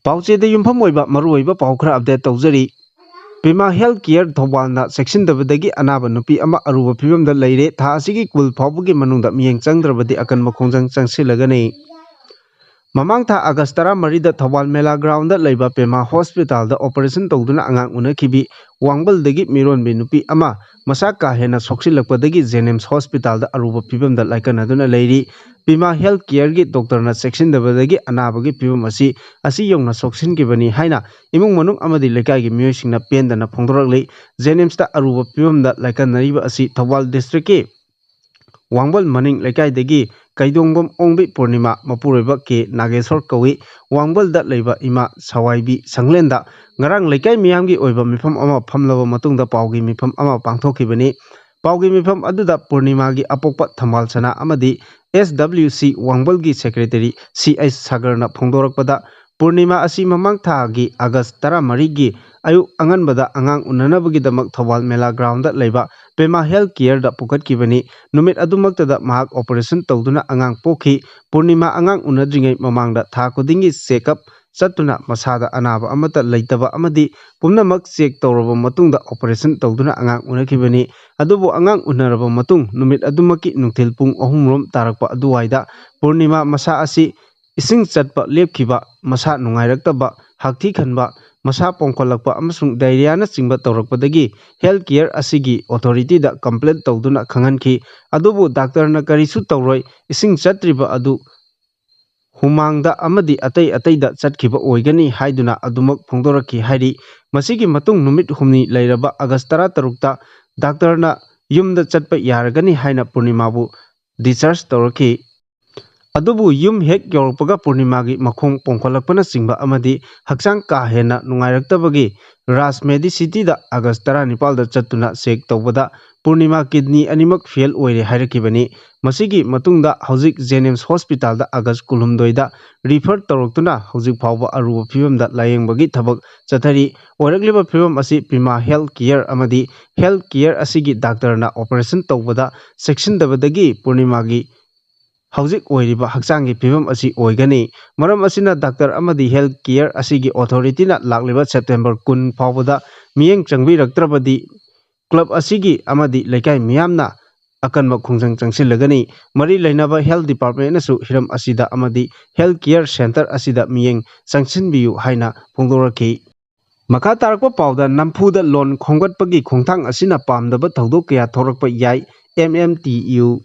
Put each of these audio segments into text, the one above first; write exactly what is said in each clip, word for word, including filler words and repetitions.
ꯄꯥꯎꯆꯦꯗ ꯌꯨꯝꯐꯝ ꯑꯣꯏꯕ ꯃꯔꯨꯑꯣꯏꯕ ꯄꯥꯎ ꯈꯔ ꯑꯞꯗꯦꯠ ꯇꯧꯖꯔꯤ꯫ ꯄꯤꯃꯥ ꯍꯦꯜꯊ ꯀꯤꯌꯔ ꯊꯧꯕꯥꯜꯅ ꯆꯦꯛꯁꯤꯟꯗꯕꯗꯒꯤ ꯑꯅꯥꯕ ꯅꯨꯄꯤ ꯑꯃ ꯑꯔꯨꯕ ꯐꯤꯕꯝꯗ ꯂꯩꯔꯦ꯫ ꯊꯥ ꯑꯁꯤꯒꯤ ꯀꯨꯟ ꯐꯥꯎꯕꯒꯤ ꯃꯅꯨꯡꯗ ꯃꯤꯠꯌꯦꯡ ꯆꯪꯗ꯭ꯔꯕꯗꯤ ꯑꯀꯟꯕ ꯈꯣꯡꯖꯪ ꯆꯪꯁꯤꯜꯂꯒꯅꯤ꯫ ꯃꯃꯥꯡ ꯊꯥ ꯑꯥꯒꯁ ꯇꯔꯥꯃꯔꯤꯗ ꯊꯧꯕꯥꯜ ꯃꯦꯂꯥ ꯒ꯭ꯔꯥꯎꯟꯗ ꯂꯩꯕ ꯄꯦꯃꯥ ꯍꯣꯁꯄꯤꯇꯥꯜꯗ ꯑꯣꯄꯔꯦꯁꯟ ꯇꯧꯗꯨꯅ ꯑꯉꯥꯡ ꯎꯅꯈꯤꯕꯤ ꯋꯥꯡꯕꯜꯗꯒꯤ ꯃꯤꯔꯣꯟꯕꯤ ꯅꯨꯄꯤ ꯑꯃ ꯃꯁꯥ ꯀꯥ ꯍꯦꯟꯅ ꯁꯣꯛꯆꯤꯜꯂꯛꯄꯗꯒꯤ ꯖꯦꯅꯤꯝꯁ ꯍꯣꯁꯄꯤꯇꯥꯜꯗ ꯑꯔꯨꯕ ꯐꯤꯕꯝꯗ ꯂꯥꯏꯀꯠꯅꯗꯨꯅ ꯂꯩꯔꯤ꯫ ꯄꯤꯃꯥ ꯍꯦꯜꯊ ꯀꯤꯌꯔꯒꯤ ꯗꯣꯛꯇꯔꯅ ꯆꯦꯛꯁꯤꯟꯗꯕꯗꯒꯤ ꯑꯅꯥꯕꯒꯤ ꯐꯤꯕꯝ ꯑꯁꯤ ꯑꯁꯤ ꯌꯧꯅ ꯁꯣꯛꯆꯤꯟꯈꯤꯕꯅꯤ ꯍꯥꯏꯅ ꯏꯃꯨꯡ ꯃꯅꯨꯡ ꯑꯃꯗꯤ ꯂꯩꯀꯥꯏꯒꯤ ꯃꯤꯑꯣꯏꯁꯤꯡꯅ ꯄꯦꯟꯗꯅ ꯐꯣꯡꯗꯣꯔꯛꯂꯤ꯫ ꯖꯦꯅꯤꯝꯁꯇ ꯑꯔꯨꯕ ꯐꯤꯕꯝꯗ ꯂꯥꯏꯀꯠꯅꯔꯤꯕ ꯑꯁꯤ ꯊꯧꯕꯥꯜ ꯗꯤꯁꯇ꯭ꯔꯤꯛꯀꯤ ꯋꯥꯡꯕꯜ ꯃꯅꯤꯡ ꯂꯩꯀꯥꯏꯗꯒꯤ ꯀꯩꯗꯣꯡꯕꯝ ꯑꯣꯡꯕꯤ ꯄꯨꯔꯅꯤꯃꯥ, ꯃꯄꯨꯔꯣꯏꯕ ꯀꯦ ꯅꯥꯒꯦꯁꯣꯔ ꯀꯧꯏ꯫ ꯋꯥꯡꯕꯜꯗ ꯂꯩꯕ ꯏꯃꯥ ꯁꯋꯥꯏꯕꯤ ꯁꯪꯂꯦꯟꯗ ꯉꯔꯥꯡ ꯂꯩꯀꯥꯏ ꯃꯤꯌꯥꯝꯒꯤ ꯑꯣꯏꯕ ꯃꯤꯐꯝ ꯑꯃ ꯐꯝꯂꯕ ꯃꯇꯨꯡꯗ ꯄꯥꯎꯒꯤ ꯃꯤꯐꯝ ꯑꯃ ꯄꯥꯡꯊꯣꯛꯈꯤꯕꯅꯤ꯫ ꯄꯥꯎꯒꯤ ꯃꯤꯐꯝ ꯑꯗꯨꯗ ꯄꯨꯔꯅꯤꯃꯥꯒꯤ ꯑꯄꯣꯛꯄ ꯊꯝꯕꯥꯜ ꯁꯅꯥ ꯑꯃꯗꯤ ꯑꯦꯁ ꯗꯕ꯭ꯂꯤꯎ ꯁꯤ ꯋꯥꯡꯕꯜꯒꯤ ꯁꯦꯀ꯭ꯔꯦꯇꯔꯤ ꯁꯤ ꯑꯩꯆ ꯁꯥꯒꯔꯅ ꯐꯣꯡꯗꯣꯔꯛꯄꯗ, ꯄꯨꯔꯅꯤꯃꯥ ꯑꯁꯤ ꯃꯃꯥꯡ ꯊꯥꯒꯤ ꯑꯥꯒꯁ ꯇꯔꯥꯃꯔꯤꯒꯤ ꯑꯌꯨꯛ ꯑꯉꯟꯕꯗ ꯑꯉꯥꯡ ꯎꯅꯅꯕꯒꯤꯗꯃꯛ ꯊꯧꯕꯥꯜ ꯃꯦꯂꯥ ꯒ꯭ꯔꯥꯎꯟꯗ ꯂꯩꯕ ꯄꯦꯃꯥ ꯍꯦꯜꯊ ꯀꯤꯌꯔꯗ ꯄꯨꯈꯠꯈꯤꯕꯅꯤ꯫ ꯅꯨꯃꯤꯠ ꯑꯗꯨꯃꯛꯇꯗ ꯃꯍꯥꯛ ꯑꯣꯄꯔꯦꯁꯟ ꯇꯧꯗꯨꯅ ꯑꯉꯥꯡ ꯄꯣꯛꯈꯤ꯫ ꯄꯨꯔꯅꯤꯃꯥ ꯑꯉꯥꯡ ꯎꯅꯗ꯭ꯔꯤꯉꯩ ꯃꯃꯥꯡꯗ ꯊꯥ ꯈꯨꯗꯤꯡꯒꯤ ꯆꯦꯛꯑꯞ ꯆꯠꯇꯨꯅ ꯃꯁꯥꯗ ꯑꯅꯥꯕ ꯑꯃꯠꯇ ꯂꯩꯇꯕ ꯑꯃꯗꯤ ꯄꯨꯝꯅꯃꯛ ꯆꯦꯛ ꯇꯧꯔꯕ ꯃꯇꯨꯡꯗ ꯑꯣꯄꯔꯦꯁꯟ ꯇꯧꯗꯨꯅ ꯑꯉꯥꯡ ꯎꯅꯈꯤꯕꯅꯤ꯫ ꯑꯗꯨꯕꯨ ꯑꯉꯥꯡ ꯎꯅꯔꯕ ꯃꯇꯨꯡ ꯅꯨꯃꯤꯠ ꯑꯗꯨꯃꯛꯀꯤ ꯅꯨꯡꯊꯤꯜ ꯄꯨꯡ ꯑꯍꯨꯝ ꯔꯣꯝ ꯇꯥꯔꯛꯄ ꯑꯗꯨꯋꯥꯏꯗ ꯄꯨꯔꯅꯤꯃꯥ ꯃꯁꯥ ꯑꯁꯤ ꯏꯁꯤꯡ ꯆꯠꯄ ꯂꯦꯞꯈꯤꯕ, ꯃꯁꯥ ꯅꯨꯡꯉꯥꯏꯔꯛꯇꯕ, ꯍꯥꯛꯊꯤ ꯈꯟꯕ, ꯃꯁꯥ ꯄꯣꯝꯈꯠꯂꯛꯄ ꯑꯃꯁꯨꯡ ꯗꯥꯏꯔꯤꯌꯥꯅꯆꯤꯡꯕ ꯇꯧꯔꯛꯄꯗꯒꯤ ꯍꯦꯜꯊ ꯀꯤꯌꯔ ꯑꯁꯤꯒꯤ ꯑꯣꯊꯣꯔꯤꯇꯤꯗ ꯀꯝꯄ꯭ꯂꯦꯟ ꯇꯧꯗꯨꯅ ꯈꯪꯍꯟꯈꯤ꯫ ꯑꯗꯨꯕꯨ ꯗꯥꯛꯇꯔꯅ ꯀꯔꯤꯁꯨ ꯇꯧꯔꯣꯏ, ꯏꯁꯤꯡ ꯆꯠꯇ꯭ꯔꯤꯕ ꯑꯗꯨ ꯍꯨꯃꯥꯡꯗ ꯑꯃꯗꯤ ꯑꯇꯩ ꯑꯇꯩꯗ ꯆꯠꯈꯤꯕ ꯑꯣꯏꯒꯅꯤ ꯍꯥꯏꯗꯨꯅ ꯑꯗꯨꯃꯛ ꯐꯣꯡꯗꯣꯔꯛꯈꯤ ꯍꯥꯏꯔꯤ꯫ ꯃꯁꯤꯒꯤ ꯃꯇꯨꯡ ꯅꯨꯃꯤꯠ ꯍꯨꯝꯅꯤ ꯂꯩꯔꯕ ꯑꯥꯒꯁ ꯇꯔꯥꯇꯔꯨꯛꯇ ꯗꯥꯛꯇꯔꯅ ꯌꯨꯝꯗ ꯆꯠꯄ ꯌꯥꯔꯒꯅꯤ ꯍꯥꯏꯅ ꯄꯨꯔꯅꯤꯃꯥꯕꯨ ꯗꯤꯁꯆꯥꯔꯖ ꯇꯧꯔꯛꯈꯤ꯫ ꯑꯗꯨꯕꯨ ꯌꯨꯝ ꯍꯦꯛ ꯌꯧꯔꯛꯄꯒ ꯄꯨꯔꯅꯤꯃꯥꯒꯤ ꯃꯈꯣꯡ ꯄꯣꯝꯈꯠꯂꯛꯄꯅꯆꯤꯡꯕ ꯑꯃꯗꯤ ꯍꯛꯆꯥꯡ ꯀꯥ ꯍꯦꯟꯅ ꯅꯨꯡꯉꯥꯏꯔꯛꯇꯕꯒꯤ ꯔꯥꯖ ꯃꯦꯗꯤꯁꯤꯇꯤꯗ ꯑꯥꯒꯁ ꯇꯔꯥꯅꯤꯄꯥꯜꯗ ꯆꯠꯇꯨꯅ ꯆꯦꯛ ꯇꯧꯕꯗ ꯄꯨꯔꯅꯤꯃꯥ ꯀꯤꯗꯅꯤ ꯑꯅꯤꯃꯛ ꯐꯦꯜ ꯑꯣꯏꯔꯦ ꯍꯥꯏꯔꯛꯈꯤꯕꯅꯤ꯫ ꯃꯁꯤꯒꯤ ꯃꯇꯨꯡꯗ ꯍꯧꯖꯤꯛ ꯖꯦꯅꯤꯝꯁ ꯍꯣꯁꯄꯤꯇꯥꯜꯗ ꯑꯥꯒꯁ ꯀꯨꯟꯍꯨꯝꯗꯣꯏꯗ ꯔꯤꯐꯔ ꯇꯧꯔꯛꯇꯨꯅ ꯍꯧꯖꯤꯛ ꯐꯥꯎꯕ ꯑꯔꯨꯕ ꯐꯤꯕꯝꯗ ꯂꯥꯌꯦꯡꯕꯒꯤ ꯊꯕꯛ ꯆꯠꯊꯔꯤ꯫ ꯑꯣꯏꯔꯛꯂꯤꯕ ꯐꯤꯕꯝ ꯑꯁꯤ ꯄꯤꯃꯥ ꯍꯦꯜꯊ ꯀꯤꯌꯔ ꯑꯃꯗꯤ ꯍꯦꯜꯊ ꯀꯤꯌꯔ ꯑꯁꯤꯒꯤ ꯗꯥꯛꯇꯔꯅ ꯑꯣꯄꯔꯦꯁꯟ ꯇꯧꯕꯗ ꯆꯦꯛꯁꯤꯟꯗꯕꯗꯒꯤ ꯄꯨꯔꯅꯤꯃꯥꯒꯤ ꯍꯧꯖꯤꯛ ꯑꯣꯏꯔꯤꯕ ꯍꯛꯆꯥꯡꯒꯤ ꯐꯤꯕꯝ ꯑꯁꯤ ꯑꯣꯏꯒꯅꯤ꯫ ꯃꯔꯝ ꯑꯁꯤꯅ ꯗꯥꯛꯇꯔ ꯑꯃꯗꯤ ꯍꯦꯜꯊ ꯀꯦꯌꯔ ꯑꯁꯤꯒꯤ ꯑꯣꯊꯣꯔꯤꯇꯤꯅ ꯂꯥꯛꯂꯤꯕ ꯁꯦꯞꯇꯦꯝꯕꯔ ꯀꯨꯟ ꯐꯥꯎꯕꯗ ꯃꯤꯠꯌꯦꯡ ꯆꯪꯕꯤꯔꯛꯇ꯭ꯔꯕꯗꯤ ꯀ꯭ꯂꯕ ꯑꯁꯤꯒꯤ ꯑꯃꯗꯤ ꯂꯩꯀꯥꯏ ꯃꯤꯌꯥꯝꯅ ꯑꯀꯟꯕ ꯈꯣꯡꯖꯪ ꯆꯪꯁꯤꯜꯂꯒꯅꯤ꯫ ꯃꯔꯤ ꯂꯩꯅꯕ ꯍꯦꯜꯊ ꯗꯤꯄꯥꯔꯠꯃꯦꯟꯅꯁꯨ ꯍꯤꯔꯝ ꯑꯁꯤꯗ ꯑꯃꯗꯤ ꯍꯦꯜꯊ ꯀꯦꯌꯔ ꯁꯦꯟꯇꯔ ꯑꯁꯤꯗ ꯃꯤꯠꯌꯦꯡ ꯆꯪꯁꯤꯟꯕꯤꯌꯨ ꯍꯥꯏꯅ ꯐꯣꯡꯗꯣꯔꯛꯈꯤ꯫ ꯃꯈꯥ ꯇꯥꯔꯛꯄ ꯄꯥꯎꯗ ꯅꯝꯐꯨꯗ ꯂꯣꯟ ꯈꯣꯝꯒꯠꯄꯒꯤ ꯈꯣꯡꯊꯥꯡ ꯑꯁꯤꯅ ꯄꯥꯝꯗꯕ ꯊꯧꯗꯣꯛ ꯀꯌꯥ ꯊꯣꯔꯛꯄ ꯌꯥꯏ, ꯑꯦꯝ ꯑꯦꯝ ꯇꯤ ꯌꯨ꯫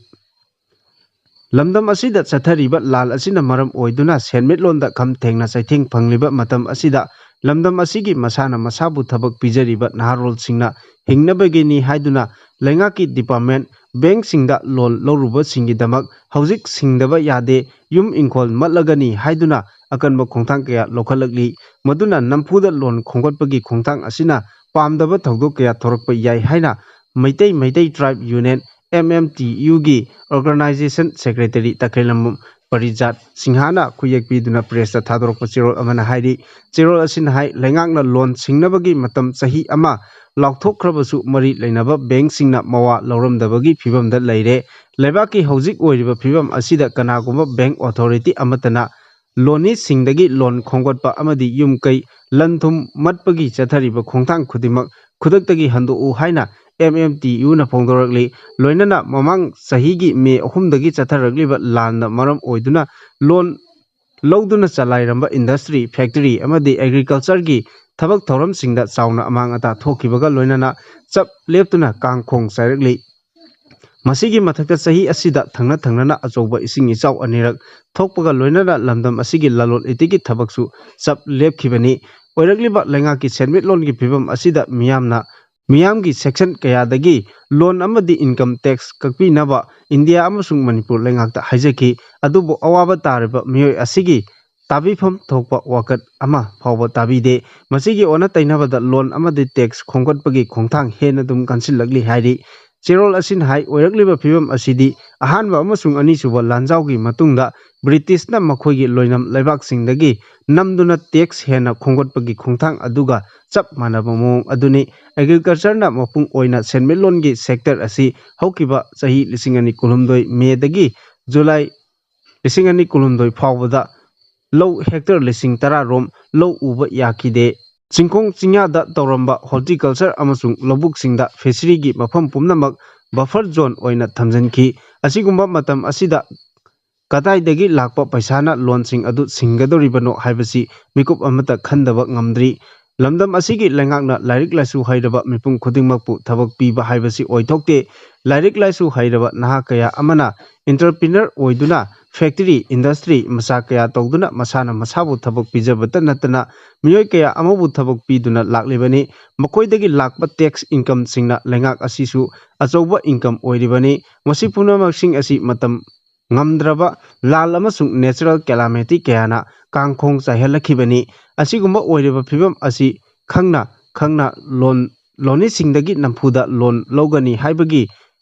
ꯂꯝꯗꯝ ꯑꯁꯤꯗ ꯆꯠꯊꯔꯤꯕ ꯂꯥꯟ ꯑꯁꯤꯅ ꯃꯔꯝ ꯑꯣꯏꯗꯨꯅ ꯁꯦꯟꯃꯤꯠꯂꯣꯟꯗ ꯈꯝ ꯊꯦꯡꯅ ꯆꯩꯊꯦꯡ ꯐꯪꯂꯤꯕ ꯃꯇꯝ ꯑꯁꯤꯗ ꯂꯝꯗꯝ ꯑꯁꯤꯒꯤ ꯃꯁꯥꯅ ꯃꯁꯥꯕꯨ ꯊꯕꯛ ꯄꯤꯖꯔꯤꯕ ꯅꯍꯥꯔꯣꯜꯁꯤꯡꯅ ꯍꯤꯡꯅꯕꯒꯤꯅꯤ ꯍꯥꯏꯗꯨꯅ ꯂꯩꯉꯥꯛꯀꯤ ꯗꯤꯄꯥꯔꯠꯃꯦꯟ, ꯕꯦꯡꯁꯤꯡꯗ ꯂꯣꯟ ꯂꯧꯔꯨꯕꯁꯤꯡꯒꯤꯗꯃꯛ ꯍꯧꯖꯤꯛ ꯁꯤꯡꯗꯕ ꯌꯥꯗꯦ, ꯌꯨꯝ ꯏꯪꯈꯣꯜ ꯃꯠꯂꯒꯅꯤ ꯍꯥꯏꯗꯨꯅ ꯑꯀꯟꯕ ꯈꯣꯡꯊꯥꯡ ꯀꯌꯥ ꯂꯧꯈꯠꯂꯛꯂꯤ꯫ ꯃꯗꯨꯅ ꯅꯝꯐꯨꯗ ꯂꯣꯟ ꯈꯣꯝꯒꯠꯄꯒꯤ ꯈꯣꯡꯊꯥꯡ ꯑꯁꯤꯅ ꯄꯥꯝꯗꯕ ꯊꯧꯗꯣꯛ ꯀꯌꯥ ꯊꯣꯔꯛꯄ ꯌꯥꯏ ꯍꯥꯏꯅ ꯃꯩꯇꯩ ꯃꯩꯇꯩ ꯇ꯭ꯔꯥꯏꯕ ꯌꯨꯅꯤꯌꯟ, ꯑꯦꯝ ꯑꯦꯝ ꯇꯤ ꯌꯨꯒꯤ ꯑꯣꯔꯒꯅꯥꯏꯖꯦꯁꯟ ꯁꯦꯀ꯭ꯔꯦꯇꯔꯤ ꯇꯈꯦꯜꯂꯝꯕꯝ ꯄꯔꯤꯖꯥꯠ ꯁꯤꯡꯍꯥꯅ ꯈꯨꯌꯦꯛ ꯄꯤꯗꯨꯅ ꯄ꯭ꯔꯦꯁꯇ ꯊꯥꯗꯣꯔꯛꯄ ꯆꯦꯔꯣꯜ ꯑꯃꯅ ꯍꯥꯏꯔꯤ꯫ ꯆꯦꯔꯣꯜ ꯑꯁꯤꯅ ꯍꯥꯏ, ꯂꯩꯉꯥꯛꯅ ꯂꯣꯟ ꯁꯤꯡꯅꯕꯒꯤ ꯃꯇꯝ ꯆꯍꯤ ꯑꯃ ꯂꯥꯎꯊꯣꯛꯈ꯭ꯔꯕꯁꯨ ꯃꯔꯤ ꯂꯩꯅꯕ ꯕꯦꯡꯁꯤꯡꯅ ꯃꯋꯥ ꯂꯧꯔꯝꯗꯕꯒꯤ ꯐꯤꯕꯝꯗ ꯂꯩꯔꯦ꯫ ꯂꯩꯕꯥꯛꯀꯤ ꯍꯧꯖꯤꯛ ꯑꯣꯏꯔꯤꯕ ꯐꯤꯕꯝ ꯑꯁꯤꯗ ꯀꯅꯥꯒꯨꯝꯕ ꯕꯦꯡ ꯑꯣꯊꯣꯔꯤꯇꯤ ꯑꯃꯠꯇꯅ ꯂꯣꯅꯤꯁꯤꯡꯗꯒꯤ ꯂꯣꯟ ꯈꯣꯝꯒꯠꯄ ꯑꯃꯗꯤ ꯌꯨꯝ ꯀꯩ ꯂꯟ ꯊꯨꯝ ꯃꯠꯄꯒꯤ ꯆꯠꯊꯔꯤꯕ ꯈꯣꯡꯊꯥꯡ ꯈꯨꯗꯤꯡꯃꯛ ꯈꯨꯗꯛꯇꯒꯤ ꯍꯟꯗꯣꯛꯎ ꯍꯥꯏꯅ ꯑꯦꯝ ꯑꯦꯝ ꯇꯤ ꯌꯨꯅ ꯐꯣꯡꯗꯣꯔꯛꯂꯤ꯫ ꯂꯣꯏꯅꯅ ꯃꯃꯥꯡ ꯆꯍꯤꯒꯤ ꯃꯦ ꯑꯍꯨꯝꯗꯒꯤ ꯆꯠꯊꯔꯛꯂꯤꯕ ꯂꯥꯟꯅ ꯃꯔꯝ ꯑꯣꯏꯗꯨꯅ ꯂꯣꯟ ꯂꯧꯗꯨꯅ ꯆꯂꯥꯏꯔꯝꯕ ꯏꯟꯗꯁꯇ꯭ꯔꯤ, ꯐꯦꯛꯇꯔꯤ ꯑꯃꯗꯤ ꯑꯦꯒ꯭ꯔꯤꯀꯜꯆꯔꯒꯤ ꯊꯕꯛ ꯊꯧꯔꯝꯁꯤꯡꯗ ꯆꯥꯎꯅ ꯑꯃꯥꯡ ꯑꯇꯥ ꯊꯣꯛꯈꯤꯕꯒ ꯂꯣꯏꯅꯅ ꯆꯞ ꯂꯦꯞꯇꯨꯅ ꯀꯥꯡꯈꯣꯡ ꯆꯥꯏꯔꯛꯂꯤ꯫ ꯃꯁꯤꯒꯤ ꯃꯊꯛꯇ ꯆꯍꯤ ꯑꯁꯤꯗ ꯊꯪꯅ ꯊꯪꯅꯅ ꯑꯆꯧꯕ ꯏꯁꯤꯡ ꯏꯆꯥꯎ ꯑꯅꯤꯔꯛ ꯊꯣꯛꯄꯒ ꯂꯣꯏꯅꯅ ꯂꯝꯗꯝ ꯑꯁꯤꯒꯤ ꯂꯂꯣꯟ ꯏꯇꯤꯛꯀꯤ ꯊꯕꯛꯁꯨ ꯆꯞ ꯂꯦꯞꯈꯤꯕꯅꯤ꯫ ꯑꯣꯏꯔꯛꯂꯤꯕ ꯂꯩꯉꯥꯛꯀꯤ ꯁꯦꯟꯃꯤꯠꯂꯣꯟꯒꯤ ꯐꯤꯕꯝ ꯑꯁꯤꯗ ꯃꯤꯌꯥꯝꯅ, ꯃꯤꯌꯥꯝꯒꯤ ꯁꯦꯛꯁꯟ ꯀꯌꯥꯗꯒꯤ ꯂꯣꯟ ꯑꯃꯗꯤ ꯏꯟꯀꯝ ꯇꯦꯛꯁ ꯀꯛꯄꯤꯅꯕ ꯏꯟꯗꯤꯌꯥ ꯑꯃꯁꯨꯡ ꯃꯅꯤꯄꯨꯔ ꯂꯩꯉꯥꯛꯇ ꯍꯥꯏꯖꯈꯤ꯫ ꯑꯗꯨꯕꯨ ꯑꯋꯥꯕ ꯇꯥꯔꯤꯕ ꯃꯤꯑꯣꯏ ꯑꯁꯤꯒꯤ ꯇꯥꯕꯤꯐꯝ ꯊꯣꯛꯄ ꯋꯥꯀꯠ ꯑꯃ ꯐꯥꯎꯕ ꯇꯥꯕꯤꯗꯦ꯫ ꯃꯁꯤꯒꯤ ꯑꯣꯟꯅ ꯇꯩꯅꯕꯗ ꯂꯣꯟ ꯑꯃꯗꯤ ꯇꯦꯛꯁ ꯈꯣꯝꯒꯠꯄꯒꯤ ꯈꯣꯡꯊꯥꯡ ꯍꯦꯟꯅ ꯑꯗꯨꯝ ꯀꯟꯁꯤꯜꯂꯛꯂꯤ ꯍꯥꯏꯔꯤ꯫ ꯆꯦꯔꯣꯜ ꯑꯁꯤꯅ ꯍꯥꯏ, ꯑꯣꯏꯔꯛꯂꯤꯕ ꯐꯤꯕꯝ ꯑꯁꯤꯗꯤ ꯑꯍꯥꯟꯕ ꯑꯃꯁꯨꯡ ꯑꯅꯤꯁꯨꯕ ꯂꯥꯟꯖꯥꯎꯒꯤ ꯃꯇꯨꯡꯗ ꯕ꯭ꯔꯤꯇꯤꯁꯅ ꯃꯈꯣꯏꯒꯤ ꯂꯣꯏꯅꯝ ꯂꯩꯕꯥꯛꯁꯤꯡꯗꯒꯤ ꯅꯝꯗꯨꯅ ꯇꯦꯛꯁ ꯍꯦꯟꯅ ꯈꯣꯝꯒꯠꯄꯒꯤ ꯈꯣꯡꯊꯥꯡ ꯑꯗꯨꯒ ꯆꯞ ꯃꯥꯟꯅꯕ ꯃꯑꯣꯡ ꯑꯗꯨꯅꯤ꯫ ꯑꯦꯒ꯭ꯔꯤꯀꯜꯆꯔꯅ ꯃꯄꯨꯡ ꯑꯣꯏꯅ ꯁꯦꯟꯃꯤꯠꯂꯣꯟꯒꯤ ꯁꯦꯛꯇꯔ ꯑꯁꯤ ꯍꯧꯈꯤꯕ ꯆꯍꯤ ꯂꯤꯁꯤꯡ ꯑꯅꯤ ꯀꯨꯟꯍꯨꯝꯗꯣꯏ ꯃꯦꯗꯒꯤ ꯖꯨꯂꯥꯏ ꯂꯤꯁꯤꯡ ꯑꯅꯤ ꯀꯨꯟꯍꯨꯝꯗꯣꯏ ꯐꯥꯎꯕꯗ ꯂꯧ ꯍꯦꯛꯇꯔ ꯂꯤꯁꯤꯡ ꯇꯔꯥ ꯔꯣꯝ ꯂꯧ ꯎꯕ ꯌꯥꯈꯤꯗꯦ꯫ ꯆꯤꯡꯈꯣꯡ ꯆꯤꯡꯌꯥꯗ ꯇꯧꯔꯝꯕ horticulture ꯑꯃꯁꯨꯡ ꯂꯧꯕꯨꯛꯁꯤꯡꯗ ꯐꯤꯁꯔꯤꯒꯤ ꯃꯐꯝ ꯄꯨꯝꯅꯃꯛ buffer zone ꯑꯣꯏꯅ ꯊꯝꯖꯤꯟꯈꯤ꯫ ꯑꯁꯤꯒꯨꯝꯕ ꯃꯇꯝ ꯑꯁꯤꯗ ꯀꯗꯥꯏꯗꯒꯤ ꯂꯥꯛꯄ ꯄꯩꯁꯥꯅ ꯂꯣꯟꯁꯤꯡ ꯑꯗꯨ ꯁꯤꯡꯒꯗꯧꯔꯤꯕꯅꯣ ꯍꯥꯏꯕꯁꯤ ꯃꯤꯀꯨꯞ ꯑꯃꯠꯇ ꯈꯟꯗꯕ ꯉꯝꯗ꯭ꯔꯤ꯫ ꯂꯝꯗꯝ ꯑꯁꯤꯒꯤ ꯂꯩꯉꯥꯛꯅ ꯂꯥꯏꯔꯤꯛ ꯂꯥꯏꯁꯨ ꯍꯩꯔꯕ ꯃꯤꯄꯨꯝ ꯈꯨꯗꯤꯡꯃꯛꯄꯨ ꯊꯕꯛ ꯄꯤꯕ ꯍꯥꯏꯕꯁꯤ ꯑꯣꯏꯊꯣꯛꯇꯦ꯫ ꯂꯥꯏꯔꯤꯛ ꯂꯥꯏꯁꯨ ꯍꯩꯔꯕ ꯅꯍꯥ ꯀꯌꯥ ꯑꯃꯅ entrepreneur ꯑꯣꯏꯗꯨꯅ factory, industry ꯃꯆꯥ ꯀꯌꯥ ꯇꯧꯗꯨꯅ ꯃꯁꯥꯅ ꯃꯁꯥꯕꯨ ꯊꯕꯛ ꯄꯤꯖꯕꯇ ꯅꯠꯇꯅ ꯃꯤꯑꯣꯏ ꯀꯌꯥ ꯑꯃꯕꯨ ꯊꯕꯛ ꯄꯤꯗꯨꯅ ꯂꯥꯛꯂꯤꯕꯅꯤ꯫ ꯃꯈꯣꯏꯗꯒꯤ ꯂꯥꯛꯄ tax incomeꯁꯤꯡꯅ ꯂꯩꯉꯥꯛ ꯑꯁꯤꯁꯨ ꯑꯆꯧꯕ income ꯑꯣꯏꯔꯤꯕꯅꯤ꯫ ꯃꯁꯤ ꯄꯨꯝꯅꯃꯛꯁꯤꯡ ꯑꯁꯤ ꯃꯇꯝ ꯉꯝꯗ꯭ꯔꯕ ꯂꯥꯜ ꯑꯃꯁꯨꯡ natural calamity ꯀꯌꯥꯅ ꯀꯥꯡꯈꯣꯡ ꯆꯥꯏꯍꯜꯂꯛꯈꯤꯕꯅꯤ꯫ ꯑꯁꯤꯒꯨꯝꯕ ꯑꯣꯏꯔꯤꯕ ꯐꯤꯕꯝ ꯑꯁꯤ ꯈꯪꯅ ꯈꯪꯅ ꯂꯣꯟ, ꯂꯣꯟꯃꯤꯁꯤꯡꯗꯒꯤ ꯅꯝꯐꯨꯗ ꯂꯣꯟ ꯂꯧꯒꯅꯤ ꯍꯥꯏꯕꯒꯤ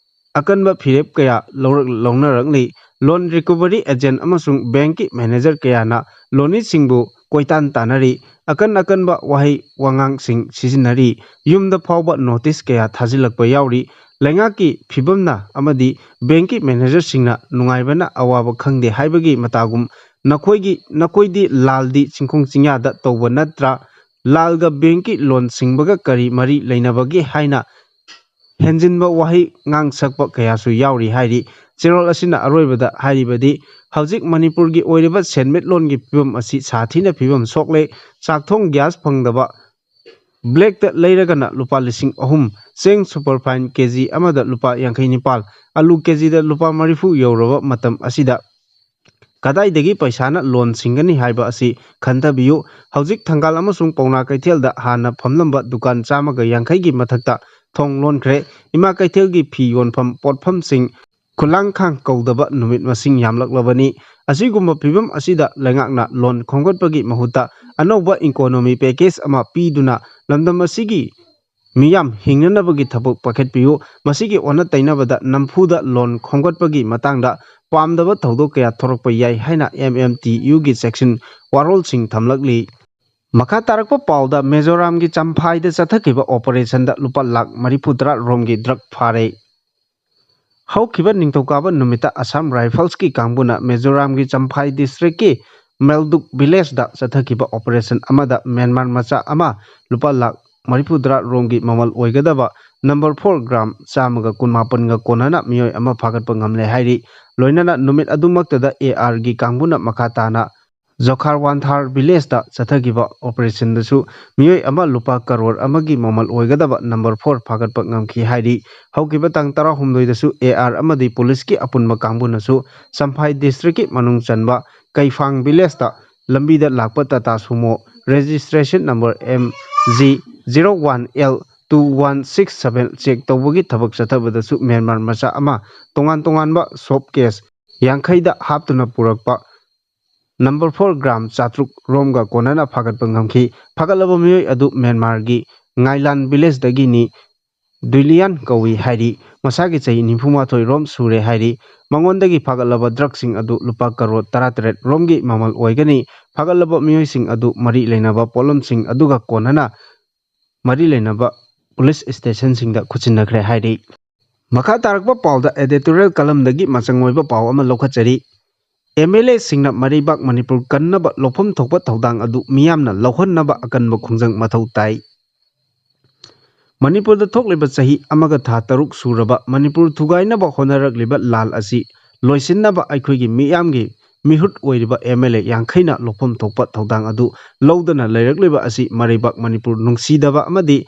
ꯑꯀꯟꯕ ꯐꯤꯔꯦꯞ ꯀꯌꯥ ꯂꯧꯔꯛ-, ꯂꯧꯅꯔꯛꯂꯤ꯫ Loan recovery agent ꯑꯃꯁꯨꯡ bankꯀꯤ manager ꯀꯌꯥꯅ ꯂꯣꯟꯃꯤꯁꯤꯡꯕꯨ ꯀꯣꯏꯇꯥꯟ ꯇꯥꯟꯅꯔꯤ꯫ ꯑꯀꯟ ꯑꯀꯟꯕ ꯋꯥꯍꯩ ꯋꯥꯉꯥꯡꯁꯤꯡ ꯁꯤꯖꯤꯟꯅꯔꯤ꯫ ꯌꯨꯝꯗ ꯐꯥꯎꯕ notice ꯀꯌꯥ ꯊꯥꯖꯤꯜꯂꯛꯄ ꯌꯥꯎꯔꯤ꯫ ꯂꯩꯉꯥꯛꯀꯤ ꯐꯤꯕꯝꯅ ꯑꯃꯗꯤ bankꯀꯤ managerꯁꯤꯡꯅ ꯅꯨꯡꯉꯥꯏꯕꯅ ꯑꯋꯥꯕ ꯈꯪꯗꯦ ꯍꯥꯏꯕꯒꯤ ꯃꯇꯥꯒꯨꯝ ꯅꯈꯣꯏꯒꯤ, ꯅꯈꯣꯏꯗꯤ ꯂꯥꯜꯗꯤ ꯆꯤꯡꯈꯣꯡ ꯆꯤꯡꯌꯥꯗ ꯇꯧꯕ ꯅꯠꯇ꯭ꯔꯥ? ꯂꯥꯜꯒ bankꯀꯤ ꯂꯣꯟ ꯁꯤꯡꯕꯒ ꯀꯔꯤ ꯃꯔꯤ ꯂꯩꯅꯕꯒꯦ ꯍꯥꯏꯅ ꯍꯦꯟꯖꯤꯟꯕ ꯋꯥꯍꯩ ꯉꯥꯡꯁꯛꯄ ꯀꯌꯥꯁꯨ ꯌꯥꯎꯔꯤ ꯍꯥꯏꯔꯤ꯫ ꯆꯦꯔꯣꯜ ꯑꯁꯤꯅ ꯑꯔꯣꯏꯕꯗ ꯍꯥꯏꯔꯤꯕꯗꯤ, ꯍꯧꯖꯤꯛ ꯃꯅꯤꯄꯨꯔꯒꯤ ꯑꯣꯏꯔꯤꯕ ꯁꯦꯟꯃꯤꯠꯂꯣꯟꯒꯤ ꯐꯤꯕꯝ ꯑꯁꯤ ꯁꯥꯊꯤꯅ ꯐꯤꯕꯝ ꯁꯣꯛꯂꯦ꯫ ꯆꯥꯛꯊꯣꯡ gas ꯐꯪꯗꯕ, blackꯇ ꯂꯩꯔꯒꯅ ꯂꯨꯄꯥ ꯂꯤꯁꯤꯡ ꯑꯍꯨꯝ, ꯆꯦꯡ superfine KG ꯑꯃꯗ ꯂꯨꯄꯥ ꯌꯥꯡꯈꯩ ꯅꯤꯄꯥꯜ, ꯑꯂꯨ KGꯗ ꯂꯨꯄꯥ ꯃꯔꯤꯐꯨ ꯌꯧꯔꯕ ꯃꯇꯝ ꯑꯁꯤꯗ ꯀꯗꯥꯏꯗꯒꯤ ꯄꯩꯁꯥꯅ ꯂꯣꯟ ꯁꯤꯡꯒꯅꯤ ꯍꯥꯏꯕ ꯑꯁꯤ ꯈꯟꯊꯕꯤꯌꯨ꯫ ꯍꯧꯖꯤꯛ ꯊꯪꯒꯥꯜ ꯑꯃꯁꯨꯡ ꯄꯥꯎꯅꯥ ꯀꯩꯊꯦꯜꯗ ꯍꯥꯟꯅ ꯐꯝꯂꯝꯕ ꯗꯨꯀꯥꯟ ꯆꯥꯝꯃꯒ ꯌꯥꯡꯈꯩꯒꯤ ꯃꯊꯛꯇ ꯊꯣꯡ ꯂꯣꯟꯈ꯭ꯔꯦ꯫ ꯏꯃꯥ ꯀꯩꯊꯦꯜꯒꯤ ꯐꯤ ꯌꯣꯟꯐꯝ ꯄꯣꯠꯐꯝꯁꯤꯡ ꯈꯨꯂꯥꯡꯈꯥꯡ ꯀꯧꯗꯕ ꯅꯨꯃꯤꯠ ꯃꯁꯤꯡ ꯌꯥꯝꯂꯛꯂꯕꯅꯤ꯫ ꯑꯁꯤꯒꯨꯝꯕ ꯐꯤꯕꯝ ꯑꯁꯤꯗ ꯂꯩꯉꯥꯛꯅ ꯂꯣꯟ ꯈꯣꯝꯒꯠꯄꯒꯤ ꯃꯍꯨꯠꯇ ꯑꯅꯧꯕ economy package ꯑꯃ ꯄꯤꯗꯨꯅ ꯂꯝꯗꯝ ꯑꯁꯤꯒꯤ ꯃꯤꯌꯥꯝ ꯍꯤꯡꯅꯅꯕꯒꯤ ꯊꯕꯛ ꯄꯥꯏꯈꯠꯄꯤꯌꯨ꯫ ꯃꯁꯤꯒꯤ ꯑꯣꯟꯅ ꯇꯩꯅꯕꯗ ꯅꯝꯐꯨꯗ ꯂꯣꯟ ꯈꯣꯝꯒꯠꯄꯒꯤ ꯃꯇꯥꯡꯗ ꯄꯥꯝꯗꯕ ꯊꯧꯗꯣꯛ ꯀꯌꯥ ꯊꯣꯔꯛꯄ ꯌꯥꯏ ꯍꯥꯏꯅ MMTUꯒꯤ section ꯋꯥꯔꯣꯜꯁꯤꯡ ꯊꯝꯂꯛꯂꯤ꯫ ꯃꯈꯥ ꯇꯥꯔꯛꯄ ꯄꯥꯎꯗ ꯃꯤꯖꯣꯔꯥꯝꯒꯤ ꯆꯝꯐꯥꯏꯗ ꯆꯠꯊꯈꯤꯕ operationꯗ ꯂꯨꯄꯥ ꯂꯥꯈ ꯃꯔꯤꯐꯨ ꯇꯔꯥ ꯔꯣꯝꯒꯤ drug ꯐꯥꯔꯦ꯫ ꯍꯧꯈꯤꯕ ꯅꯤꯡꯊꯧꯀꯥꯕ ꯅꯨꯃꯤꯠꯇ Assam Riflesꯀꯤ ꯀꯥꯡꯕꯨꯅ ꯃꯤꯖꯣꯔꯥꯝꯒꯤ ꯆꯝꯐꯥꯏ districtꯀꯤ ꯃꯦꯜꯗꯨꯛ villageꯇ ꯆꯠꯊꯈꯤꯕ operation ꯑꯃꯗ ꯃ꯭ꯌꯥꯟꯃꯥꯔ ꯃꯆꯥ ꯑꯃ ꯂꯨꯄꯥ ꯂꯥꯈ ꯃꯔꯤꯐꯨꯇꯔꯥ ꯔꯣꯝꯒꯤ ꯃꯃꯜ ꯑꯣꯏꯒꯗꯕ number four gram ꯆꯥꯝꯃꯒ ꯀꯨꯟꯃꯥꯄꯟꯒ ꯀꯣꯟꯅꯅ ꯃꯤꯑꯣꯏ ꯑꯃ ꯐꯥꯒꯠꯄ ꯉꯝꯂꯦ ꯍꯥꯏꯔꯤ꯫ ꯂꯣꯏꯅꯅ ꯅꯨꯃꯤꯠ ꯑꯗꯨꯃꯛꯇꯗ ARꯒꯤ ꯀꯥꯡꯕꯨꯅ ꯃꯈꯥ ꯇꯥꯅ ꯖꯣꯈꯥꯔꯋꯥꯟꯊꯥꯔ villageꯇ ꯆꯠꯊꯈꯤꯕ operationꯗꯁꯨ ꯃꯤꯑꯣꯏ ꯑꯃ ꯂꯨꯄꯥ ꯀꯔꯣꯔ ꯑꯃꯒꯤ ꯃꯃꯜ ꯑꯣꯏꯒꯗꯕ number four ꯐꯥꯒꯠꯄ ꯉꯝꯈꯤ ꯍꯥꯏꯔꯤ꯫ ꯍꯧꯈꯤꯕ ꯇꯥꯡ ꯇꯔꯥꯍꯨꯝꯗꯣꯏꯗꯁꯨ AR ꯑꯃꯗꯤ policeꯀꯤ ꯑꯄꯨꯟꯕ ꯀꯥꯡꯕꯨꯅꯁꯨ ꯆꯝꯐꯥꯏ districtꯀꯤ ꯃꯅꯨꯡ ꯆꯟꯕ ꯀꯩꯐꯥꯡ villageꯇ ꯂꯝꯕꯤꯗ ꯂꯥꯛꯄ Tata Sumo registration number MG zero one L two one six seven check ꯇꯧꯕꯒꯤ ꯊꯕꯛ ꯆꯠꯊꯕꯗꯁꯨ ꯃ꯭ꯌꯥꯟꯃꯥꯔ ꯃꯆꯥ ꯑꯃ ꯇꯣꯉꯥꯟ ꯇꯣꯉꯥꯟꯕ soap case ꯌꯥꯡꯈꯩꯗ ꯍꯥꯞꯇꯨꯅ ꯄꯨꯔꯛꯄ number four gram ꯆꯥꯇ꯭ꯔꯨꯛ ꯔꯣꯝꯒ ꯀꯣꯟꯅꯅ ꯐꯥꯒꯠꯄ ꯉꯝꯈꯤ꯫ ꯐꯥꯒꯠꯂꯕ ꯃꯤꯑꯣꯏ ꯑꯗꯨ ꯃ꯭ꯌꯥꯟꯃꯥꯔꯒꯤ ꯉꯥꯏꯂꯥꯟ villageꯗꯒꯤꯅꯤ꯫ ꯗꯨꯏꯂꯤꯌꯥꯟ ꯀꯧꯏ ꯍꯥꯏꯔꯤ꯫ ꯃꯁꯥꯒꯤ ꯆꯍꯤ ꯅꯤꯐꯨ ꯃꯥꯊꯣꯏ ꯔꯣꯝ ꯁꯨꯔꯦ ꯍꯥꯏꯔꯤ꯫ ꯃꯉꯣꯟꯗꯒꯤ ꯐꯥꯒꯠꯂꯕ drugꯁꯤꯡ ꯑꯗꯨ ꯂꯨꯄꯥ ꯀꯔꯣꯔ ꯇꯔꯥꯇꯔꯦꯠ ꯔꯣꯝꯒꯤ ꯃꯃꯜ ꯑꯣꯏꯒꯅꯤ꯫ ꯐꯥꯒꯠꯂꯕ ꯃꯤꯑꯣꯏꯁꯤꯡ ꯑꯗꯨ ꯃꯔꯤ ꯂꯩꯅꯕ ꯄꯣꯠꯂꯝꯁꯤꯡ ꯑꯗꯨꯒ ꯀꯣꯟꯅꯅ ꯃꯔꯤ ꯂꯩꯅꯕ police stationꯁꯤꯡꯗ ꯈꯨꯠꯁꯤꯟꯅꯈ꯭ꯔꯦ ꯍꯥꯏꯔꯤ꯫ ꯃꯈꯥ ꯇꯥꯔꯛꯄ ꯄꯥꯎꯗ editorial columnꯗꯒꯤ ꯃꯆꯪ ꯑꯣꯏꯕ ꯄꯥꯎ ꯑꯃ ꯂꯧꯈꯠꯆꯔꯤ꯫ MLAꯁꯤꯡꯅ ꯃꯔꯩꯕꯥꯛ ꯃꯅꯤꯄꯨꯔ ꯀꯟꯅꯕ ꯂꯧꯐꯝ ꯊꯣꯛꯄ ꯊꯧꯗꯥꯡ ꯑꯗꯨ ꯃꯤꯌꯥꯝꯅ ꯂꯧꯍꯟꯅꯕ ꯑꯀꯟꯕ ꯈꯣꯡꯖꯪ ꯃꯊꯧ ꯇꯥꯏ꯫ ꯃꯅꯤꯄꯨꯔꯗ ꯊꯣꯛꯂꯤꯕ ꯆꯍꯤ ꯑꯃꯒ ꯊꯥ ꯇꯔꯨꯛ ꯁꯨꯔꯕ ꯃꯅꯤꯄꯨꯔ ꯊꯨꯒꯥꯏꯅꯕ ꯍꯣꯠꯅꯔꯛꯂꯤꯕ ꯂꯥꯜ ꯑꯁꯤ ꯂꯣꯏꯁꯤꯟꯅꯕ ꯑꯩꯈꯣꯏꯒꯤ ꯃꯤꯌꯥꯝꯒꯤ ꯃꯤꯍꯨꯠ ꯑꯣꯏꯔꯤꯕ MLA ꯌꯥꯡꯈꯩꯅ ꯂꯧꯐꯝ ꯊꯣꯛꯄ ꯊꯧꯗꯥꯡ ꯑꯗꯨ ꯂꯧꯗꯅ ꯂꯩꯔꯛꯂꯤꯕ ꯑꯁꯤ ꯃꯔꯩꯕꯥꯛ ꯃꯅꯤꯄꯨꯔ ꯅꯨꯡꯁꯤꯗꯕ ꯑꯃꯗꯤ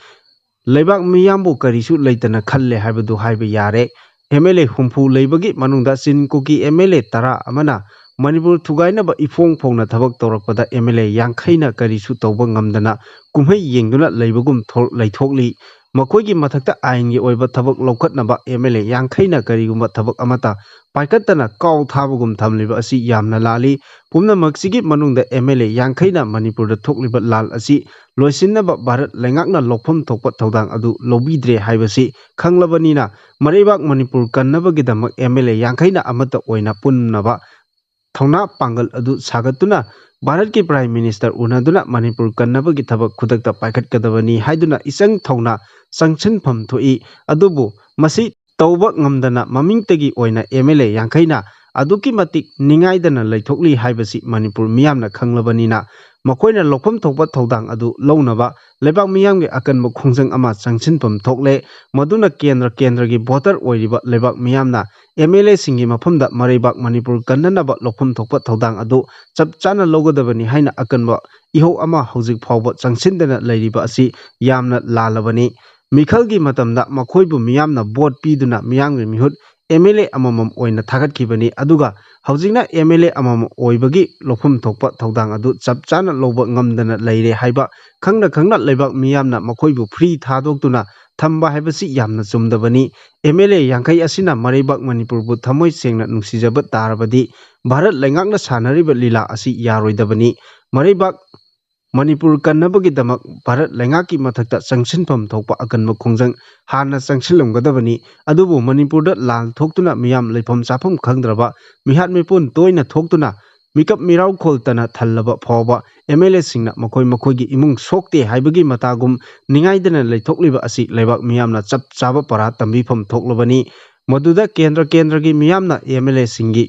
ꯂꯩꯕꯥꯛ ꯃꯤꯌꯥꯝꯕꯨ ꯀꯔꯤꯁꯨ ꯂꯩꯇꯅ ꯈꯜꯂꯦ ꯍꯥꯏꯕꯗꯨ ꯍꯥꯏꯕ ꯌꯥꯔꯦ꯫ MLA ꯍꯨꯝꯐꯨ ꯂꯩꯕꯒꯤ ꯃꯅꯨꯡꯗ ꯆꯤꯟ ꯀꯨꯀꯤ MLA ꯇꯔꯥ ꯑꯃꯅ ꯃꯅꯤꯄꯨꯔ ꯊꯨꯒꯥꯏꯅꯕ ꯏꯐꯣꯡ ꯐꯣꯡꯅ ꯊꯕꯛ ꯇꯧꯔꯛꯄꯗ MLA ꯌꯥꯡꯈꯩꯅ ꯀꯔꯤꯁꯨ ꯇꯧꯕ ꯉꯝꯗꯅ ꯀꯨꯝꯍꯩ ꯌꯦꯡꯗꯨꯅ ꯂꯩꯕꯒꯨꯝ ꯊꯣꯛ-, ꯂꯩꯊꯣꯛꯂꯤ꯫ ꯃꯈꯣꯏꯒꯤ ꯃꯊꯛꯇ ꯑꯥꯏꯟꯒꯤ ꯑꯣꯏꯕ ꯊꯕꯛ ꯂꯧꯈꯠꯅꯕ MLA ꯌꯥꯡꯈꯩꯅ ꯀꯔꯤꯒꯨꯝꯕ ꯊꯕꯛ ꯑꯃꯠꯇ ꯄꯥꯏꯈꯠꯇꯅ ꯀꯥꯎ ꯊꯥꯕꯒꯨꯝ ꯊꯝꯂꯤꯕ ꯑꯁꯤ ꯌꯥꯝꯅ ꯂꯥꯜꯂꯤ꯫ ꯄꯨꯝꯅꯃꯛꯁꯤꯒꯤ ꯃꯅꯨꯡꯗ MLA ꯌꯥꯡꯈꯩꯅ ꯃꯅꯤꯄꯨꯔꯗ ꯊꯣꯛꯂꯤꯕ ꯂꯥꯜ ꯑꯁꯤ ꯂꯣꯏꯁꯤꯟꯅꯕ ꯚꯥꯔꯠ ꯂꯩꯉꯥꯛꯅ ꯂꯧꯐꯝ ꯊꯣꯛꯄ ꯊꯧꯗꯥꯡ ꯑꯗꯨ ꯂꯧꯕꯤꯗ꯭ꯔꯦ ꯍꯥꯏꯕꯁꯤ ꯈꯪꯂꯕꯅꯤꯅ, ꯃꯔꯩꯕꯥꯛ ꯃꯅꯤꯄꯨꯔ ꯀꯟꯅꯕꯒꯤꯗꯃꯛ MLA ꯌꯥꯡꯈꯩꯅ ꯑꯃꯠꯇ ꯑꯣꯏꯅ ꯄꯨꯟꯅꯕ ꯊꯧꯅꯥ ꯄꯥꯡꯒꯜ ꯑꯗꯨ ꯁꯥꯒꯠꯇꯨꯅ ꯚꯥꯔꯠꯀꯤ Prime Minister ꯎꯅꯗꯨꯅ ꯃꯅꯤꯄꯨꯔ ꯀꯟꯅꯕꯒꯤ ꯊꯕꯛ ꯈꯨꯗꯛꯇ ꯄꯥꯏꯈꯠꯀꯗꯕꯅꯤ ꯍꯥꯏꯗꯨꯅ ꯏꯆꯪ ꯊꯧꯅ ꯆꯪꯁꯤꯟꯐꯝ ꯊꯣꯛꯏ꯫ ꯑꯗꯨꯕꯨ ꯃꯁꯤ ꯇꯧꯕ ꯉꯝꯗꯅ ꯃꯃꯤꯡꯇꯒꯤ ꯑꯣꯏꯅ ꯑꯦꯝ ꯑꯦꯜ ꯑꯦ ꯌꯥꯡꯈꯩꯅ ꯑꯗꯨꯛꯀꯤ ꯃꯇꯤꯛ ꯅꯤꯡꯉꯥꯏꯗꯅ ꯂꯩꯊꯣꯛꯂꯤ ꯍꯥꯏꯕꯁꯤ ꯃꯅꯤꯄꯨꯔ ꯃꯤꯌꯥꯝꯅ ꯈꯪꯂꯕꯅꯤꯅ, ꯃꯈꯣꯏꯅ ꯂꯧꯐꯝ ꯊꯣꯛꯄ ꯊꯧꯗꯥꯡ ꯑꯗꯨ ꯂꯧꯅꯕ ꯂꯩꯕꯥꯛ ꯃꯤꯌꯥꯝꯒꯤ ꯑꯀꯟꯕ ꯈꯣꯡꯖꯪ ꯑꯃ ꯆꯪꯁꯤꯟꯐꯝ ꯊꯣꯛꯂꯦ꯫ ꯃꯗꯨꯅ ꯀꯦꯟꯗ꯭ꯔ ꯀꯦꯟꯗ꯭ꯔꯒꯤ ꯚꯣꯇꯔ ꯑꯣꯏꯔꯤꯕ ꯂꯩꯕꯥꯛ ꯃꯤꯌꯥꯝꯅ ꯑꯦꯝ ꯑꯦꯜ ꯑꯦꯁꯤꯡꯒꯤ ꯃꯐꯝꯗ ꯃꯔꯩꯕꯥꯛ ꯃꯅꯤꯄꯨꯔ ꯀꯟꯅꯅꯕ ꯂꯧꯐꯝ ꯊꯣꯛꯄ ꯊꯧꯗꯥꯡ ꯑꯗꯨ ꯆꯞ ꯆꯥꯅ ꯂꯧꯒꯗꯕꯅꯤ ꯍꯥꯏꯅ ꯑꯀꯟꯕ ꯏꯍꯧ ꯑꯃ ꯍꯧꯖꯤꯛ ꯐꯥꯎꯕ ꯆꯪꯁꯤꯟꯗꯅ ꯂꯩꯔꯤꯕ ꯑꯁꯤ ꯌꯥꯝꯅ ꯂꯥꯜꯂꯕꯅꯤ꯫ ꯃꯤꯈꯜꯒꯤ ꯃꯇꯝꯗ ꯃꯈꯣꯏꯕꯨ ꯃꯤꯌꯥꯝꯅ ꯚꯣꯠ ꯄꯤꯗꯨꯅ ꯃꯤꯌꯥꯝꯒꯤ ꯃꯤꯍꯨꯠ ꯑꯦꯝ ꯑꯦꯜ ꯑꯦ ꯑꯃꯃꯝ ꯑꯣꯏꯅ ꯊꯥꯒꯠꯈꯤꯕꯅꯤ꯫ ꯑꯗꯨꯒ ꯍꯧꯖꯤꯛꯅ ꯑꯦꯝ ꯑꯦꯜ ꯑꯦ ꯑꯃꯃꯝ ꯑꯣꯏꯕꯒꯤ ꯂꯧꯐꯝ ꯊꯣꯛꯄ ꯊꯧꯗꯥꯡ ꯑꯗꯨ ꯆꯞ ꯆꯥꯅ ꯂꯧꯕ ꯉꯝꯗꯅ ꯂꯩꯔꯦ ꯍꯥꯏꯕ ꯈꯪꯅ ꯈꯪꯅ ꯂꯩꯕꯥꯛ ꯃꯤꯌꯥꯝꯅ ꯃꯈꯣꯏꯕꯨ ꯐ꯭ꯔꯤ ꯊꯥꯗꯣꯛꯇꯨꯅ ꯊꯝꯕ ꯍꯥꯏꯕꯁꯤ ꯌꯥꯝꯅ ꯆꯨꯝꯗꯕꯅꯤ꯫ ꯑꯦꯝ ꯑꯦꯜ ꯑꯦ ꯌꯥꯡꯈꯩ ꯑꯁꯤꯅ ꯃꯔꯩꯕꯥꯛ ꯃꯅꯤꯄꯨꯔꯕꯨ ꯊꯃꯣꯏ ꯁꯦꯡꯅ ꯅꯨꯡꯁꯤꯖꯕ ꯇꯥꯔꯕꯗꯤ ꯚꯥꯔꯠ ꯂꯩꯉꯥꯛꯅ ꯁꯥꯟꯅꯔꯤꯕ ꯂꯤꯂꯥ ꯑꯁꯤ ꯌꯥꯔꯣꯏꯗꯕꯅꯤ꯫ ꯃꯔꯩꯕꯥꯛ ꯃꯅꯤꯄꯨꯔ ꯀꯟꯅꯕꯒꯤꯗꯃꯛ ꯚꯥꯔꯠ ꯂꯩꯉꯥꯛꯀꯤ ꯃꯊꯛꯇ ꯆꯪꯁꯤꯟꯐꯝ ꯊꯣꯛꯄ ꯑꯀꯟꯕ ꯈꯣꯡꯖꯪ ꯍꯥꯟꯅ ꯆꯪꯁꯤꯜꯂꯝꯒꯗꯕꯅꯤ꯫ ꯑꯗꯨꯕꯨ ꯃꯅꯤꯄꯨꯔꯗ ꯂꯥꯟ ꯊꯣꯛꯇꯨꯅ ꯃꯤꯌꯥꯝ ꯂꯩꯐꯝ ꯆꯥꯐꯝ ꯈꯪꯗ꯭ꯔꯕ, ꯃꯤꯍꯥꯠ ꯃꯤꯄꯨꯟ ꯇꯣꯏꯅ ꯊꯣꯛꯇꯨꯅ ꯃꯤꯀꯞ ꯃꯤꯔꯥꯎꯈꯣꯜꯇꯅ ꯊꯜꯂꯕ ꯐꯥꯎꯕ ꯑꯦꯝ ꯑꯦꯜ ꯑꯦꯁꯤꯡꯅ ꯃꯈꯣꯏ ꯃꯈꯣꯏꯒꯤ ꯏꯃꯨꯡ ꯁꯣꯛꯇꯦ ꯍꯥꯏꯕꯒꯤ ꯃꯇꯥꯒꯨꯝ ꯅꯤꯡꯉꯥꯏꯗꯅ ꯂꯩꯊꯣꯛꯂꯤꯕ ꯑꯁꯤ ꯂꯩꯕꯥꯛ ꯃꯤꯌꯥꯝꯅ ꯆꯞ ꯆꯥꯕ ꯄꯔꯥ ꯇꯝꯕꯤꯐꯝ ꯊꯣꯛꯂꯕꯅꯤ꯫ ꯃꯗꯨꯗ ꯀꯦꯟꯗ꯭ꯔ ꯀꯦꯟꯗ꯭ꯔꯒꯤ ꯃꯤꯌꯥꯝꯅ ꯑꯦꯝ ꯑꯦꯜ ꯑꯦꯁꯤꯡꯒꯤ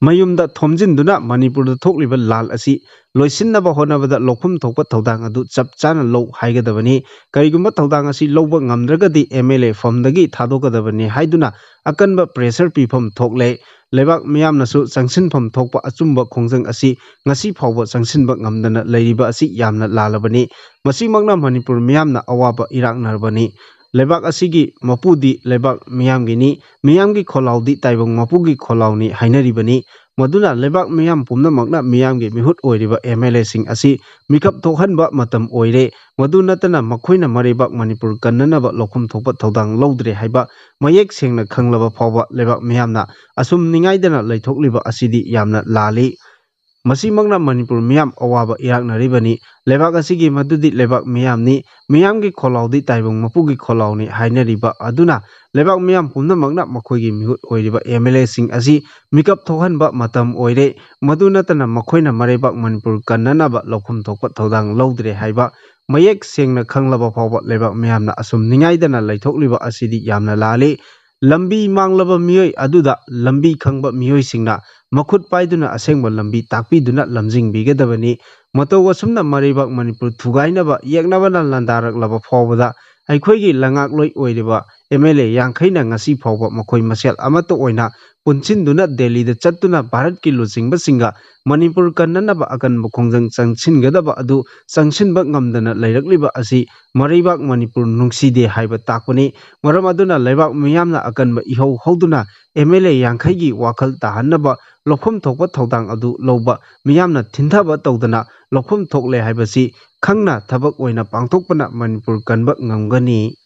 ꯃꯌꯨꯝꯗ ꯊꯣꯝꯖꯤꯟꯗꯨꯅ ꯃꯅꯤꯄꯨꯔꯗ ꯊꯣꯛꯂꯤꯕ ꯂꯥꯜ ꯑꯁꯤ ꯂꯣꯏꯁꯤꯟꯅꯕ ꯍꯣꯠꯅꯕꯗ ꯂꯧꯐꯝ ꯊꯣꯛꯄ ꯊꯧꯗꯥꯡ ꯑꯗꯨ ꯆꯞ ꯆꯥꯅ ꯂꯧ ꯍꯥꯏꯒꯗꯕꯅꯤ꯫ ꯀꯔꯤꯒꯨꯝꯕ ꯊꯧꯗꯥꯡ ꯑꯁꯤ ꯂꯧꯕ ꯉꯝꯗ꯭ꯔꯒꯗꯤ ꯑꯦꯝ ꯑꯦꯜ ꯑꯦ ꯐꯝꯗꯒꯤ ꯊꯥꯗꯣꯛꯀꯗꯕꯅꯤ ꯍꯥꯏꯗꯨꯅ ꯑꯀꯟꯕ ꯄ꯭ꯔꯦꯁꯔ ꯄꯤꯐꯝ ꯊꯣꯛꯂꯦ꯫ ꯂꯩꯕꯥꯛ ꯃꯤꯌꯥꯝꯅꯁꯨ ꯆꯪꯁꯤꯟꯐꯝ ꯊꯣꯛꯄ ꯑꯆꯨꯝꯕ ꯈꯣꯡꯖꯪ ꯑꯁꯤ ꯉꯁꯤ ꯐꯥꯎꯕ ꯆꯪꯁꯤꯟꯕ ꯉꯝꯗꯅ ꯂꯩꯔꯤꯕ ꯑꯁꯤ ꯌꯥꯝꯅ ꯂꯥꯜꯂꯕꯅꯤ꯫ ꯃꯁꯤꯃꯛꯅ ꯃꯅꯤꯄꯨꯔ ꯃꯤꯌꯥꯝꯅ ꯑꯋꯥꯕ ꯏꯔꯥꯛꯅꯔꯕꯅꯤ꯫ ꯂꯩꯕꯥꯛ ꯑꯁꯤꯒꯤ ꯃꯄꯨꯗꯤ ꯂꯩꯕꯥꯛ ꯃꯤꯌꯥꯝꯒꯤꯅꯤ, ꯃꯤꯌꯥꯝꯒꯤ ꯈꯣꯜꯂꯥꯎꯗꯤ ꯇꯥꯏꯕꯪ ꯃꯄꯨꯒꯤ ꯈꯣꯜꯂꯥꯎꯅꯤ ꯍꯥꯏꯅꯔꯤꯕꯅꯤ꯫ ꯃꯗꯨꯅ ꯂꯩꯕꯥꯛ ꯃꯤꯌꯥꯝ ꯄꯨꯝꯅꯃꯛꯅ ꯃꯤꯌꯥꯝꯒꯤ ꯃꯤꯍꯨꯠ ꯑꯣꯏꯔꯤꯕ ꯑꯦꯝ ꯑꯦꯜ ꯑꯦꯁꯤꯡ ꯑꯁꯤ ꯃꯤꯀꯞ ꯊꯣꯛꯍꯟꯕ ꯃꯇꯝ ꯑꯣꯏꯔꯦ꯫ ꯃꯗꯨ ꯅꯠꯇꯅ ꯃꯈꯣꯏꯅ ꯃꯔꯩꯕꯥꯛ ꯃꯅꯤꯄꯨꯔ ꯀꯟꯅꯅꯕ ꯂꯧꯐꯝ ꯊꯣꯛꯄ ꯊꯧꯗꯥꯡ ꯂꯧꯗ꯭ꯔꯦ ꯍꯥꯏꯕ ꯃꯌꯦꯛ ꯁꯦꯡꯅ ꯈꯪꯂꯕ ꯐꯥꯎꯕ ꯂꯩꯕꯥꯛ ꯃꯤꯌꯥꯝꯅ ꯑꯁꯨꯝ ꯅꯤꯡꯉꯥꯏꯗꯅ ꯂꯩꯊꯣꯛꯂꯤꯕ ꯑꯁꯤꯗꯤ ꯌꯥꯝꯅ ꯂꯥꯜꯂꯤ꯫ ꯃꯁꯤꯃꯛꯅ ꯃꯅꯤꯄꯨꯔ ꯃꯤꯌꯥꯝ ꯑꯋꯥꯕ ꯏꯔꯥꯛꯅꯔꯤꯕꯅꯤ꯫ ꯂꯩꯕꯥꯛ ꯑꯁꯤꯒꯤ ꯃꯗꯨꯗꯤ ꯂꯩꯕꯥꯛ ꯃꯤꯌꯥꯝꯅꯤ, ꯃꯤꯌꯥꯝꯒꯤ ꯈꯣꯜꯂꯥꯎꯗꯤ ꯇꯥꯏꯕꯪ ꯃꯄꯨꯒꯤ ꯈꯣꯜꯂꯥꯎꯅꯤ ꯍꯥꯏꯅꯔꯤꯕ ꯑꯗꯨꯅ ꯂꯩꯕꯥꯛ ꯃꯤꯌꯥꯝ ꯄꯨꯝꯅꯃꯛꯅ ꯃꯈꯣꯏꯒꯤ ꯃꯤꯍꯨꯠ ꯑꯣꯏꯔꯤꯕ ꯑꯦꯝ ꯑꯦꯜ ꯑꯦꯁꯤꯡ ꯑꯁꯤ ꯃꯤꯀꯞ ꯊꯣꯛꯍꯟꯕ ꯃꯇꯝ ꯑꯣꯏꯔꯦ꯫ ꯃꯗꯨ ꯅꯠꯇꯅ ꯃꯈꯣꯏꯅ ꯃꯔꯩꯕꯥꯛ ꯃꯅꯤꯄꯨꯔ ꯀꯟꯅꯅꯕ ꯂꯧꯐꯝ ꯊꯣꯛꯄ ꯊꯧꯗꯥꯡ ꯂꯧꯗ꯭ꯔꯦ ꯍꯥꯏꯕ ꯃꯌꯦꯛ ꯁꯦꯡꯅ ꯈꯪꯂꯕ ꯐꯥꯎꯕ ꯂꯩꯕꯥꯛ ꯃꯤꯌꯥꯝꯅ ꯑꯁꯨꯝ ꯅꯤꯡꯉꯥꯏꯗꯅ ꯂꯩꯊꯣꯛꯂꯤꯕ ꯑꯁꯤꯗꯤ ꯌꯥꯝꯅ ꯂꯥꯜꯂꯤ꯫ ꯂꯝꯕꯤ ꯃꯥꯡꯂꯕ ꯃꯤꯑꯣꯏ ꯑꯗꯨꯗ ꯂꯝꯕꯤ ꯈꯪꯕ ꯃꯤꯑꯣꯏꯁꯤꯡꯅ ꯃꯈꯨꯠ ꯄꯥꯏꯗꯨꯅ ꯑꯁꯦꯡꯕ ꯂꯝꯕꯤ ꯇꯥꯛꯄꯤꯗꯨꯅ ꯂꯝꯖꯤꯡꯕꯤꯒꯗꯕꯅꯤ꯫ ꯃꯇꯧ ꯑꯁꯨꯝꯅ ꯃꯔꯩꯕꯥꯛ ꯃꯅꯤꯄꯨꯔ ꯊꯨꯒꯥꯏꯅꯕ ꯌꯦꯛꯅꯕꯅ ꯂꯥꯟꯗꯥꯔꯛꯂꯕ ꯐꯥꯎꯕꯗ ꯑꯩꯈꯣꯏꯒꯤ ꯂꯉꯥꯛꯂꯣꯏ ꯑꯣꯏꯔꯤꯕ ꯑꯦꯝ ꯑꯦꯜ ꯑꯦ ꯌꯥꯡꯈꯩꯅ ꯉꯁꯤ ꯐꯥꯎꯕ ꯃꯈꯣꯏ ꯃꯁꯦꯜ ꯑꯃꯠꯇ ꯑꯣꯏꯅ ꯄꯨꯟꯁꯤꯟꯗꯨꯅ ꯗꯦꯜꯂꯤꯗ ꯆꯠꯇꯨꯅ ꯚꯥꯔꯠꯀꯤ ꯂꯨꯆꯤꯡꯕꯁꯤꯡꯒ ꯃꯅꯤꯄꯨꯔ ꯀꯟꯅꯅꯕ ꯑꯀꯟꯕ ꯈꯣꯡꯖꯪ ꯆꯪꯁꯤꯟꯒꯗꯕ ꯑꯗꯨ ꯆꯪꯁꯤꯟꯕ ꯉꯝꯗꯅ ꯂꯩꯔꯛꯂꯤꯕ ꯑꯁꯤ ꯃꯔꯩꯕꯥꯛ ꯃꯅꯤꯄꯨꯔ ꯅꯨꯡꯁꯤꯗꯦ ꯍꯥꯏꯕ ꯇꯥꯛꯄꯅꯤ꯫ ꯃꯔꯝ ꯑꯗꯨꯅ ꯂꯩꯕꯥꯛ ꯃꯤꯌꯥꯝꯅ ꯑꯀꯟꯕ ꯏꯍꯧ ꯍꯧꯗꯨꯅ ꯑꯦꯝ ꯑꯦꯜ ꯑꯦ ꯌꯥꯡꯈꯩꯒꯤ ꯋꯥꯈꯜ ꯇꯥꯍꯟꯅꯕ ꯂꯧꯐꯝ ꯊꯣꯛꯄ ꯊꯧꯗꯥꯡ ꯑꯗꯨ ꯂꯧꯕ ꯃꯤꯌꯥꯝꯅ ꯊꯤꯟꯊꯕ ꯇꯧꯗꯅ ꯂꯧꯐꯝ ꯊꯣꯛꯂꯦ ꯍꯥꯏꯕꯁꯤ ꯈꯪꯅ ꯊꯕꯛ ꯑꯣꯏꯅ ꯄꯥꯡꯊꯣꯛꯄꯅ ꯃꯅꯤꯄꯨꯔ ꯀꯟꯕ ꯉꯝꯒꯅꯤ꯫